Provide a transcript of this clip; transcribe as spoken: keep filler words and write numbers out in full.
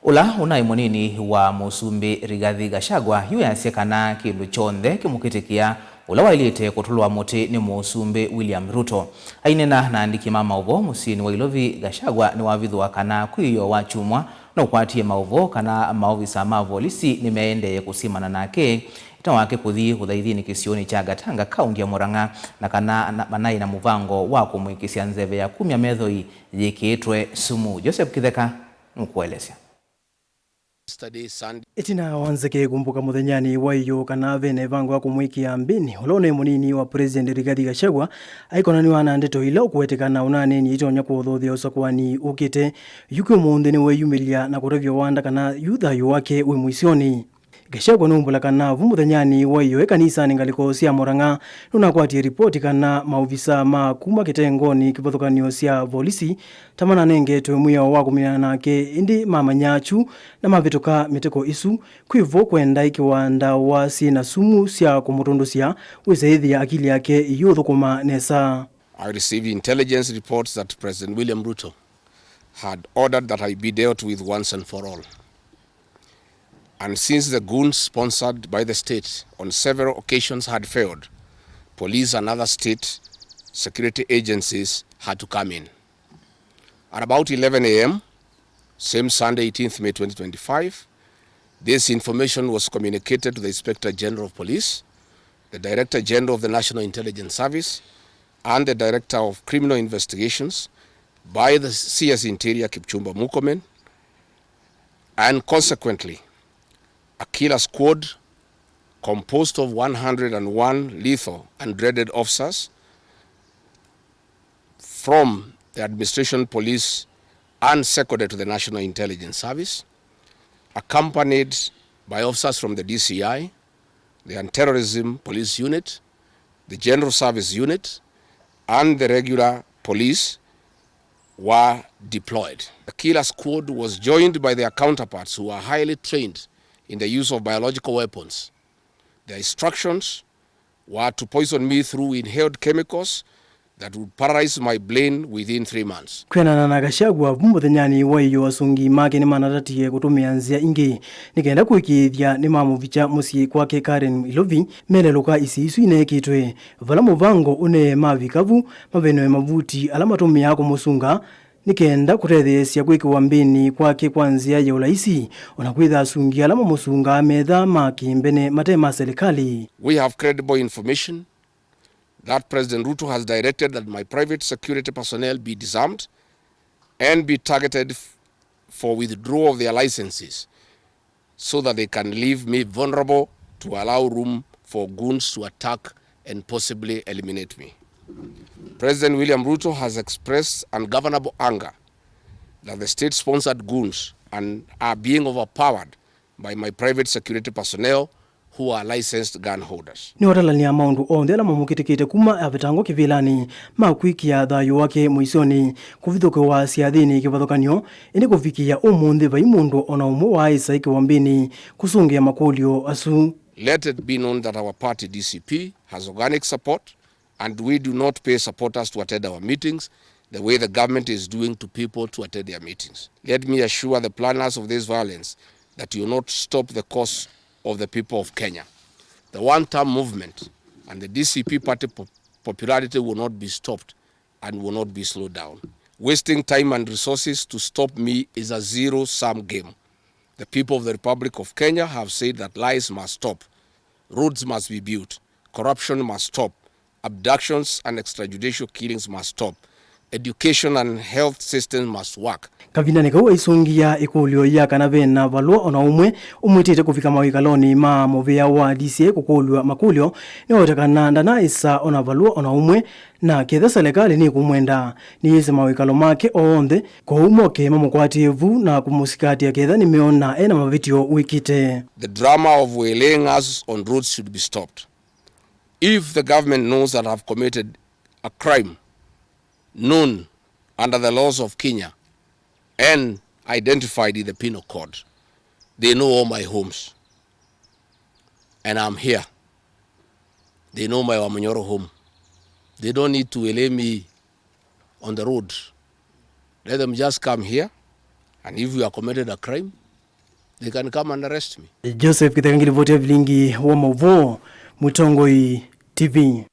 Ũla ũnaĩ mũnini wa Mũsumbĩ Rigathi Gachagua yu easya kana kĩndũ kyonthe kĩmũkĩtĩkĩa ũla waĩlĩte kũtũlwa mũtĩ nĩ Mũsumbĩ William Ruto. Aineena na andĩki ma maũvoo mũsyĩnĩ wa Ilovi, Gachagua nĩwavithũa kana kwĩ ĩyoo wa kyumwa nũkwatie maũvoo kana maovisa ma volisi nĩmeendee kũsimana nake ĩtina wake kũthi ũthaithinĩ kĩsionĩ kya Gatanga, kaũnti ya Murang'a, na kana na- manaĩ na mũvango wa kũmwĩkĩsya nzeve ya kumya methoi yĩkĩĩtwe sumu. Joseph Kĩtheka nũkũelesya. Yesterday, Sunday. Ĩtina wa nzeke kũmbũka mũthenyanĩ wa ĩyoo kana ve na ĩvango ya kũmwĩkĩa mbĩnĩ, ũla ũnaĩ mũnini wa President Rigathi Gachagua aikonanĩwa na ndeto ila ũkũeteka na ũnaneeny'a itonya kũthothea ũsakũani ũkĩte. Yu kĩ ũmũnthĩ nĩweeyumĩlya na kũtavya wanda kana yu thayũ wake wĩ mũisyonĩ. Gachagua nũmbũla kana vu mũthenyanĩ wa ĩyoo e kanisanĩ ngalĩko sya Murang'a, nũnakwatie ripoti kana maovisa ma kuma kĩtengonĩ kĩvathũkany'o sya volisi ta mananengetwe mwĩao wa kũminana nake, ĩndĩ mamanya kyu na mavĩtũka mĩteko ĩsu. Kwĩ vo kwendaĩkĩwa ndawa syĩ na sumu sya kũmũtũndũsya, wĩsa ĩthĩa akili yake ĩyũthũkũma nesa. I received intelligence reports that President William Ruto had ordered that I be dealt with once and for all. And since the goons sponsored by the state on several occasions had failed, police and other state security agencies had to come in. At about eleven a m, same Sunday, eighteenth May twenty twenty-five, this information was communicated to the Inspector General of Police, the Director General of the National Intelligence Service, and the Director of Criminal Investigations by the C S Interior Kipchumba Murkomen, and consequently, a killer squad composed of one hundred and one lethal and dreaded officers from the administration police and seconded to the National Intelligence Service, accompanied by officers from the D C I, the Anti-Terrorism Police Unit, the General Service Unit, and the regular police were deployed. The killer squad was joined by their counterparts who are highly trained in the use of biological weapons. Their instructions were to poison me through inhaled chemicals that would paralyze my brain within three months. Kwĩanana na Gachagua, vu mũthenyanĩ wa ĩyoo, asungi make nĩmanatatie kũtũmĩa nzĩa ingĩ nĩ kenda kũĩkĩĩthya nĩmamũvikya mũsyĩ kwake Karen Ilovi, melelũka isĩ isu ineekĩtwe. Vala mũvango ũnee mavika vu, mavenwe mavuti ala matũmĩaa kũmũsunga, nĩ kenda kũtetheesya kwĩkĩwa mbĩnĩ kwake kwa nzĩa ya ũlaisi, o na kwĩtha asungi ala mamũsungaa metha ma kĩmbene mate ma silikalĩ. We have credible information that President Ruto has directed that my private security personnel be disarmed and be targeted f- for withdrawal of their licenses so that they can leave me vulnerable to allow room for goons to attack and possibly eliminate me. President William Ruto has expressed ungovernable anger that the state-sponsored goons and are being overpowered by my private security personnel who are licensed gun holders. Nĩwatalany'a maũndũ onthe ala mamũkĩtĩkĩte kuma avetangwa kĩvĩlanĩ ma kwĩkĩa thayũ wake mũisyonĩ, kũvithũkĩwa syathĩnĩ kĩvathũkany'o, ĩndĩ kũvikĩĩa ũmũnthĩ vai mũndũ o na ũmwe waaĩsa ĩkĩwa mbĩnĩ kũsũngĩa makũlyo asu. Let it be known that our party D C P has organic support and we do not pay supporters to attend our meetings the way the government is doing to people to attend their meetings. Let me assure the planners of this violence that you will not stop the cause of the people of Kenya. The one-term movement and the D C P party po- popularity will not be stopped and will not be slowed down. Wasting time and resources to stop me is a zero-sum game. The people of the Republic of Kenya have said that lies must stop, roads must be built, corruption must stop, abductions and extrajudicial killings must stop, education and health systems must work. Kavindanĩ kau aisũngĩa ĩkũlyo ya kana ve na valũa o na ũmwe ũmwĩtĩte kũvika mawĩkalonĩ ma mũvĩa wa D C I kũkũlw'a makũlyo, nĩwaweta kana ndanaĩsa o na valũa o na ũmwe, na ketha selekalĩ nĩkũmwenda, nĩyĩse mawĩkalo make onthe, kwoou moke mamũkwatĩe vu na kũmũsikatĩa ketha nĩmeona e na mavĩtyo wĩkĩte. The drama of waylaying us on roads should be stopped. If the government knows that I've committed a crime known under the laws of Kenya and identified in the Penal Code, they know all my homes. And I'm here. They know my Wamunyoro home. They don't need to waylay me on the road. Let them just come here, and if we have committed a crime, They can come and arrest me. Joseph Kĩtheka ngilivoti ya vilingi wa mauvoo, Mũtongoi T V.